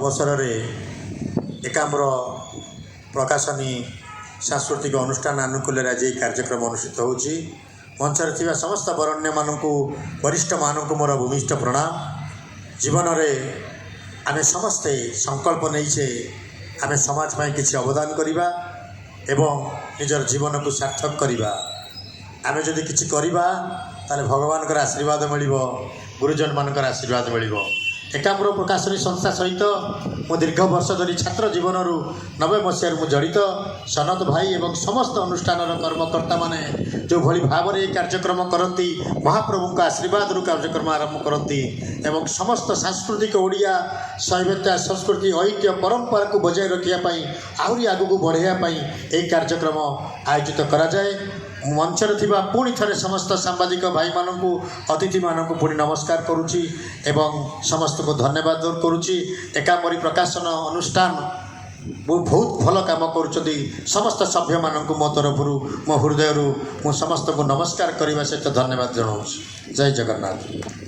ଅବସରରେ ଏକାମ୍ର ପ୍ରକାଶନୀ ସାଂସ୍କୃତିକ ଅନୁଷ୍ଠାନ ଆନୁକୂଲ୍ୟରେ ଆଜି ଏହି କାର୍ଯ୍ୟକ୍ରମ ଅନୁଷ୍ଠିତ ହେଉଛି। ମଞ୍ଚରେ ଥିବା ସମସ୍ତ ବରେଣ୍ୟମାନଙ୍କୁ, ବରିଷ୍ଠମାନଙ୍କୁ ମୋର ଭୂମିଷ୍ଠ ପ୍ରଣାମ। ଜୀବନରେ ଆମେ ସମସ୍ତେ ସଂକଳ୍ପ ନେଇଛେ, ଆମେ ସମାଜ ପାଇଁ କିଛି ଅବଦାନ କରିବା ଏବଂ ନିଜର ଜୀବନକୁ ସାର୍ଥକ କରିବା। ଆମେ ଯଦି କିଛି କରିବା, ତାହେଲେ ଭଗବାନଙ୍କର ଆଶୀର୍ବାଦ ମିଳିବ, ଗୁରୁଜନମାନଙ୍କର ଆଶୀର୍ବାଦ ମିଳିବ। ଏକାମ୍ର ପ୍ରକାଶନୀ ସଂସ୍ଥା ସହିତ ମୁଁ ଦୀର୍ଘ ବର୍ଷ ଧରି, ଛାତ୍ର ଜୀବନରୁ, 90 ମସିହାରୁ ମୁଁ ଜଡ଼ିତ। ସନତ ଭାଇ ଏବଂ ସମସ୍ତ ଅନୁଷ୍ଠାନର କର୍ମକର୍ତ୍ତାମାନେ ଯେଉଁଭଳି ଭାବରେ ଏହି କାର୍ଯ୍ୟକ୍ରମ କରନ୍ତି, ମହାପ୍ରଭୁଙ୍କ ଆଶୀର୍ବାଦରୁ କାର୍ଯ୍ୟକ୍ରମ ଆରମ୍ଭ କରନ୍ତି ଏବଂ ସମସ୍ତ ସାଂସ୍କୃତିକ, ଓଡ଼ିଆ ସଭ୍ୟତା, ସଂସ୍କୃତି, ଐତିହ୍ୟ, ପରମ୍ପରାକୁ ବଜାୟ ରଖିବା ପାଇଁ, ଆହୁରି ଆଗକୁ ବଢ଼ାଇବା ପାଇଁ ଏହି କାର୍ଯ୍ୟକ୍ରମ ଆୟୋଜିତ କରାଯାଏ। ମଞ୍ଚରେ ଥିବା ପୁଣି ଥରେ ସମସ୍ତ ସାମ୍ବାଦିକ ଭାଇମାନଙ୍କୁ, ଅତିଥିମାନଙ୍କୁ ପୁଣି ନମସ୍କାର କରୁଛି ଏବଂ ସମସ୍ତଙ୍କୁ ଧନ୍ୟବାଦ କରୁଛି। ଏକାମ୍ବରୀ ପ୍ରକାଶନ ଅନୁଷ୍ଠାନ ବହୁତ ଭଲ କାମ କରୁଛନ୍ତି। ସମସ୍ତ ସଭ୍ୟମାନଙ୍କୁ ମୋ ତରଫରୁ, ମୋ ହୃଦୟରୁ ମୁଁ ସମସ୍ତଙ୍କୁ ନମସ୍କାର କରିବା ସହିତ ଧନ୍ୟବାଦ ଜଣାଉଛି। ଜୟ ଜଗନ୍ନାଥ।